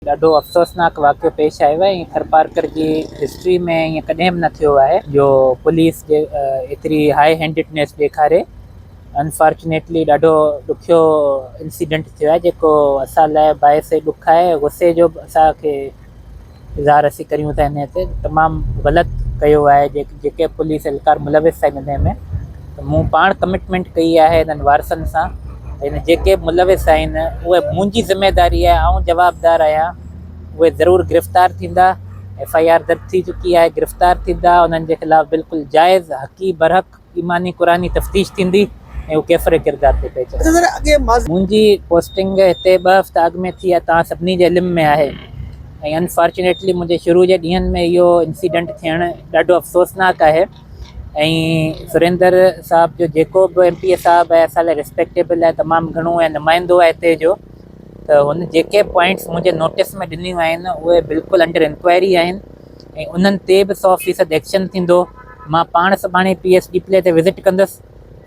ڏاڍو افسوسناڪ واقعو پيش آيو آهي ۽ ٿرپارڪر جي هسٽري ۾ ائين ڪڏهن به نه ٿيو آهي جو پوليس جي ايتري هاء هينڊڊنيس ڏيکاري. انفارچونيٽلي ڏاڍو ڏکيو انسيڊنٽ ٿيو آهي جيڪو اسان لاء باعث ڏک آهي غصي جو به اسان کي اظهار اسين ڪريون ٿا انهي تي تمام غلط ڪيو آهي جيڪي پوليس اهلڪار ملوث آهن انهي ۾ ته مون پاڻ ڪمٽمينٽ ڪئي آهي انهن وارثن سان ته هن جيڪي به ملوث آهن اهي منهنجي ذميواري آهي آئون جوابدار آهيان اهي ضرور گرفتار ٿيندا ايف I R درج ٿي چڪي آهي گرفتار ٿيندا انهن جي خلاف بلڪل جائز حقي برحق ايماني قرآني تفتيش ٿيندي ۽ هو ڪيفر ڪردار تي پهچندا. منهنجي پوسٽنگ هتي ٻه هفتا اڳ ۾ ٿي آهي توهان سڀني جي علم ۾ آهي ۽ انفارچونيٽلي منهنجي شروع جي ڏينهن ۾ اهو انسيڊنٽ ٿيڻ ڏاڍو افسوسناڪ آهي ۽ سريندر صاحب جو جيڪو به ايم پي اي صاحب آهي اسان لاء ريسپيڪٽيبل آهي تمام گهڻو ۽ نمائندو آهي هتي جو ته هن جيڪي پوائنٽس منهنجي نوٽيس ۾ ڏنيون آهن اهي بلڪل انڊر انڪوائري آهن ۽ انهن تي به سو فيصد ايڪشن ٿيندو مان پاڻ سڀاڻي پي ايس ڏيپلي تي وزٽ ڪندس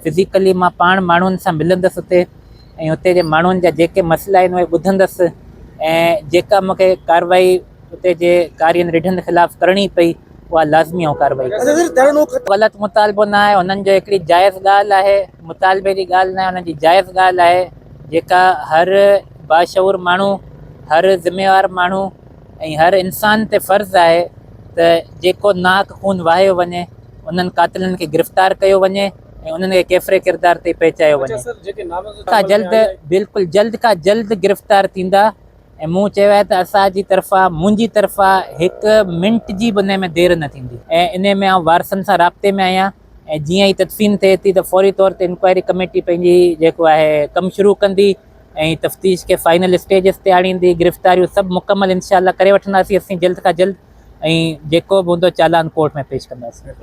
فزيڪلي مان پاڻ ماڻهن سان ملندس اتي ۽ اتي جي ماڻهن جا جيڪي مسئلا آهن اهي ٻڌندس ۽ جيڪا مون کي ڪارروائي اتي جي ڪارين رڍن خلاف ڪرڻي پئي اها لازمي آئون ڪارروائي ڪندس. غلط مطالبو نه آهي انهن جو هڪڙي جائز ڳالهه آهي مطالبي جي ڳالهه نه آهي انهن جي جائز ڳالهه آهي جيڪا هر باشعور ماڻهو هر ذميوار ماڻهو ۽ هر انسان تي فرض آهي ته جيڪو ناحق خون وهايو وڃي انهن قاتلن کي گرفتار ڪيو وڃي ۽ انهن کي ڪيفر ڪردار تي پهچايو وڃي. کان جلد بلڪل جلد کان جلد گرفتار ٿيندا ۽ مون چيو آهي ته اسان جي طرفان منهنجي طرفان هڪ منٽ جي به انهي ۾ دير نه ٿيندي ۽ انهي ۾ آئون وارثن سان رابطي ۾ آهيان ۽ جيئن ئي تدفين ٿئي ٿي ته فوري طور تي انڪوائري ڪميٽي پنهنجي جيڪو آهي ڪم شروع ڪندي ۽ تفتيش کي فائنل اسٽيجز تي آڻيندي، گرفتاريون سڀ مڪمل انشاء الله ڪري وٺنداسين اسين جلد کان جلد ۽ جيڪو به هوندو چالان ڪورٽ ۾ پيش ڪنداسين.